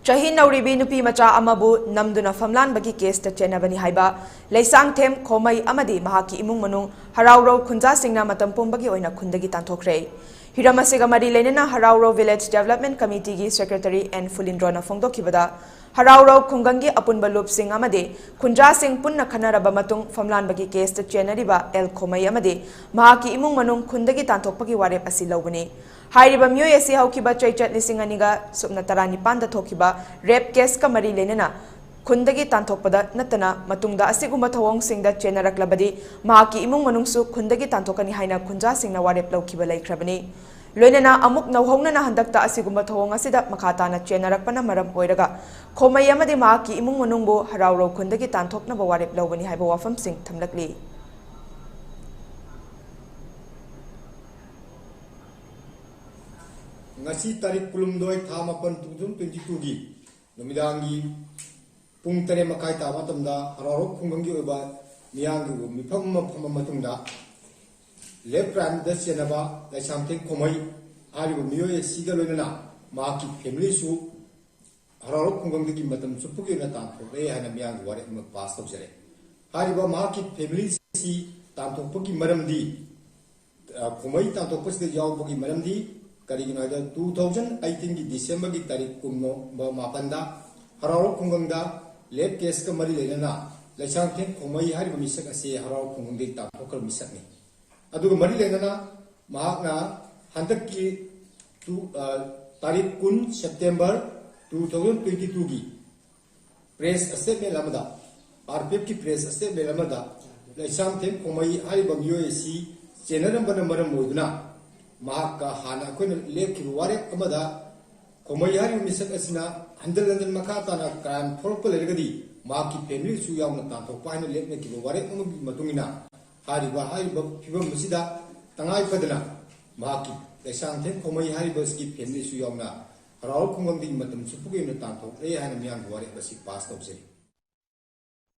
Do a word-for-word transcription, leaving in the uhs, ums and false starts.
ꯆꯍꯤ ꯅꯧꯔꯤꯕꯤ ꯅꯨꯄꯤ ꯃꯆꯥ ꯑꯃꯕꯨ ꯅꯝꯗꯨꯅ ꯐꯝꯂꯥꯟꯕꯒꯤ ꯀꯦꯁꯇ ꯆꯦꯟꯅꯕꯅꯤ ꯍꯥꯏꯕ ꯂꯩꯁꯥꯡꯊꯦꯝ ꯈꯣꯃꯩ ꯑꯃꯗꯤ ꯃꯍꯥꯛꯀꯤ ꯏꯃꯨꯡ ꯃꯅꯨꯡ ꯍꯔꯥꯎꯔꯧ ꯈꯨꯟꯖꯥꯁꯤꯡꯅ ꯃꯇꯝ ꯄꯨꯝꯕꯒꯤ ꯑꯣꯏꯅ ꯈꯨꯟꯗꯒꯤ ꯇꯥꯟꯊꯣꯛꯈ꯭ꯔꯦ꯫ ꯍꯤꯔꯝ ꯑꯁꯤꯒ ꯃꯔꯤ ꯂꯩꯅꯅ ꯍꯔꯥꯎꯔꯧ ꯚꯤꯂꯦꯖ ꯗꯦꯕꯂꯞꯃꯦꯟ ꯀꯃꯤꯇꯤꯒꯤ ꯁꯦꯀ꯭ꯔꯦꯇꯔꯤ ꯑꯦꯟ ꯐꯨꯂꯤꯟꯗ꯭ꯔꯣꯅ ꯐꯣꯡꯗꯣꯛꯈꯤꯕꯗ, ꯍꯔꯥꯎꯔꯧ ꯈꯨꯡꯒꯪꯒꯤ ꯑꯄꯨꯟꯕ ꯂꯨꯞꯁꯤꯡ ꯑꯃꯗꯤ ꯈꯨꯟꯖꯥꯁꯤꯡ ꯄꯨꯟꯅ ꯈꯟꯅꯔꯕ ꯃꯇꯨꯡ ꯐꯝꯂꯥꯟꯕꯒꯤ ꯀꯦꯁꯇ ꯆꯦꯟꯅꯔꯤꯕ ꯑꯦꯜ ꯈꯣꯃꯩ ꯑꯃꯗꯤ ꯃꯍꯥꯛꯀꯤ ꯏꯃꯨꯡ ꯃꯅꯨꯡ ꯈꯨꯟꯗꯒꯤ ꯇꯥꯟꯊꯣꯛꯄꯒꯤ ꯋꯥꯔꯦꯞ ꯑꯁꯤ ꯂꯧꯕꯅꯤ꯫ ꯍꯥꯏꯔꯤꯕ ꯃꯤꯑꯣꯏ ꯑꯁꯤ ꯍꯧꯈꯤꯕ ꯆꯩꯆꯠ ꯂꯤꯁꯤꯡ ꯑꯅꯤꯒ ꯁꯨꯞꯅ ꯇꯔꯥꯅꯤꯄꯥꯟꯗ ꯊꯣꯛꯈꯤꯕ ꯔꯦꯞ ꯀꯦꯁꯀ ꯃꯔꯤ ꯂꯩꯅꯅ ꯈꯨꯟꯗꯒꯤ ꯇꯥꯟꯊꯣꯛꯄꯗ ꯅꯠꯇꯅ ꯃꯇꯨꯡꯗ ꯑꯁꯤꯒꯨꯝꯕ ꯊꯧꯑꯣꯡꯁꯤꯡꯗ ꯆꯦꯟꯅꯔꯛꯂꯕꯗꯤ ꯃꯍꯥꯛꯀꯤ ꯏꯃꯨꯡ ꯃꯅꯨꯡꯁꯨ ꯈꯨꯟꯗꯒꯤ ꯇꯥꯟꯊꯣꯛꯀꯅꯤ ꯍꯥꯏꯅ ꯈꯨꯟꯖꯥꯁꯤꯡꯅ ꯋꯥꯔꯦꯞ ꯂꯧꯈꯤꯕ ꯂꯩꯈ꯭ꯔꯕꯅꯤ꯫ ꯂꯣꯏꯅꯅ ꯑꯃꯨꯛ ꯅꯧꯍꯧꯅꯅ ꯍꯟꯗꯛꯇ ꯑꯁꯤꯒꯨꯝꯕ ꯊꯧꯑꯣꯡ ꯑꯁꯤꯗ ꯃꯈꯥ ꯇꯥꯅ ꯆꯦꯟꯅꯔꯛꯄꯅ ꯃꯔꯝ ꯑꯣꯏꯔꯒ ꯈꯣꯃꯩ ꯑꯃꯗꯤ ꯃꯍꯥꯛꯀꯤ ꯏꯃꯨꯡ ꯃꯅꯨꯡꯕꯨ ꯍꯔꯥꯎꯔꯧ ꯈꯨꯟꯗꯒꯤ ꯇꯥꯟꯊꯣꯛꯅꯕ ꯋꯥꯔꯦꯞ ꯂꯧꯕꯅꯤ ꯍꯥꯏꯕ ꯋꯥꯐꯝꯁꯤꯡ ꯊꯝꯂꯛꯂꯤ꯫ ꯉꯁꯤ ꯇꯥꯔꯤꯛ ꯀꯨꯟꯍꯨꯝꯗꯣꯏ, ꯊꯥ ꯃꯥꯄꯟ, two thousand twenty twoꯒꯤ ꯅꯨꯃꯤꯗꯥꯡꯒꯤ ꯄꯨꯡ ꯇꯔꯦꯠ ꯃꯈꯥꯏ ꯇꯥꯕ ꯃꯇꯝꯗ ꯍꯔꯥꯎꯔꯧ ꯈꯨꯡꯒꯪꯒꯤ ꯑꯣꯏꯕ ꯃꯤꯌꯥꯝꯒꯤ ꯑꯣꯏꯕ ꯃꯤꯐꯝ ꯑꯃ ꯐꯝꯕ ꯃꯇꯨꯡꯗ ꯔꯦꯞ ꯀ꯭ꯔꯥꯏꯝꯗ ꯆꯦꯟꯅꯕ ꯂꯩꯁꯥꯡꯊꯦꯝ ꯈꯣꯃꯩ ꯍꯥꯏꯔꯤꯕ ꯃꯤꯑꯣꯏ ꯑꯁꯤꯒ ꯂꯣꯏꯅꯅ ꯃꯍꯥꯛꯀꯤ ꯐꯦꯃꯤꯂꯤꯁꯨ ꯍꯔꯥꯎꯔꯧ ꯈꯨꯡꯒꯪꯗꯒꯤ ꯃꯇꯝ ꯆꯨꯞꯄꯒꯤ ꯑꯣꯏꯅ ꯇꯥꯟꯊꯣꯛꯂꯦ ꯍꯥꯏꯅ ꯃꯤꯌꯥꯝꯒꯤ ꯋꯥꯔꯦꯞ ꯑꯃ ꯄꯥꯁ ꯇꯧꯖꯔꯦ꯫ ꯍꯥꯏꯔꯤꯕ ꯃꯍꯥꯛꯀꯤ ꯐꯦꯃꯤꯂꯤꯁꯤ ꯇꯥꯟꯊꯣꯛꯄꯒꯤ ꯃꯔꯝꯗꯤ, ꯑ, ꯈꯣꯃꯩ ꯇꯥꯟꯊꯣꯛꯄꯁꯤꯗ ꯌꯥꯎꯕꯒꯤ ꯃꯔꯝꯗꯤ ꯀꯔꯤꯒꯤꯅꯣ ꯍꯥꯏꯕꯗ, two thousand eighteenꯒꯤ Decemberꯒꯤ ꯇꯥꯔꯤꯛ ꯀꯨꯟ ꯃꯥꯄꯟꯗ ꯍꯔꯥꯎꯔꯧ ꯈꯨꯡꯒꯪꯗ ꯔꯦꯞ ꯀꯦꯁꯀ ꯃꯔꯤ ꯂꯩꯅꯅ ꯂꯩꯁꯥꯡꯊꯦꯝ ꯈꯣꯃꯩ ꯍꯥꯏꯔꯤꯕ ꯃꯤꯁꯛ ꯑꯁꯤ ꯍꯔꯥꯎꯔꯧ ꯈꯨꯡꯒꯪꯗꯒꯤ ꯇꯥꯟꯊꯣꯛꯈ꯭ꯔꯕ ꯃꯤꯁꯛꯅꯤ꯫ ꯑꯗꯨꯒ ꯃꯔꯤ ꯂꯩꯅꯅ ꯃꯍꯥꯛꯅ ꯍꯟꯗꯛꯀꯤ ꯇꯨ, ꯑ, ꯇꯥꯔꯤꯛ ꯀꯨꯟ September two thousand twenty twoꯒꯤ press statement ꯑꯃꯗ, RPFꯀꯤ press statement ꯑꯃꯗ ꯂꯩꯁꯥꯡꯊꯦꯝ ꯈꯣꯃꯩ ꯍꯥꯏꯔꯤꯕ ꯃꯤꯑꯣꯏ ꯑꯁꯤ ꯆꯦꯟꯅꯔꯝꯕꯅ ꯃꯔꯝ ꯑꯣꯏꯗꯨꯅ ꯃꯍꯥꯛꯀ ꯍꯥꯟꯅ ꯑꯩꯈꯣꯏꯅ ꯂꯦꯞꯈꯤꯕ ꯋꯥꯔꯦꯞ ꯑꯃꯗ ꯈꯣꯃꯩ ꯍꯥꯏꯔꯤꯕ ꯃꯤꯁꯛ ꯑꯁꯤꯅ ꯍꯟꯖꯤꯟ ꯍꯟꯖꯤꯟ ꯃꯈꯥ ꯇꯥꯅ ꯀ꯭ꯔꯥꯏꯝ ꯊꯣꯛꯂꯛꯄ ꯂꯩꯔꯒꯗꯤ ꯃꯍꯥꯛꯀꯤ ꯐꯦꯃꯤꯂꯤꯁꯨ ꯌꯥꯎꯅ ꯇꯥꯟꯊꯣꯛꯄ ꯍꯥꯏꯅ ꯂꯦꯞꯅꯈꯤꯕ ꯋꯥꯔꯦꯞ ꯑꯃꯒꯤ ꯃꯇꯨꯡ ꯏꯟꯅ ꯍꯥꯏꯔꯤꯕ, ꯍꯥꯏꯔꯤꯕ ꯐꯤꯕꯝ ꯑꯁꯤꯗ ꯇꯉꯥꯏ ꯐꯗꯅ ꯃꯍꯥꯛꯀꯤ ꯂꯩꯁꯥꯡꯊꯦꯝ ꯈꯣꯃꯩ ꯍꯥꯏꯔꯤꯕ ꯑꯁꯤꯒꯤ ꯐꯦꯃꯤꯂꯤꯁꯨ ꯌꯥꯎꯅ ꯍꯔꯥꯎ ꯈꯨꯡꯒꯪꯗꯒꯤ ꯃꯇꯝ ꯆꯨꯞꯄꯒꯤ ꯑꯣꯏꯅ ꯇꯥꯟꯊꯣꯛꯂꯦ ꯍꯥꯏꯅ ꯃꯤꯌꯥꯝꯒꯤ ꯋꯥꯔꯦꯞ ꯑꯁꯤ ꯄꯥꯁ ꯇꯧꯖꯔꯤ꯫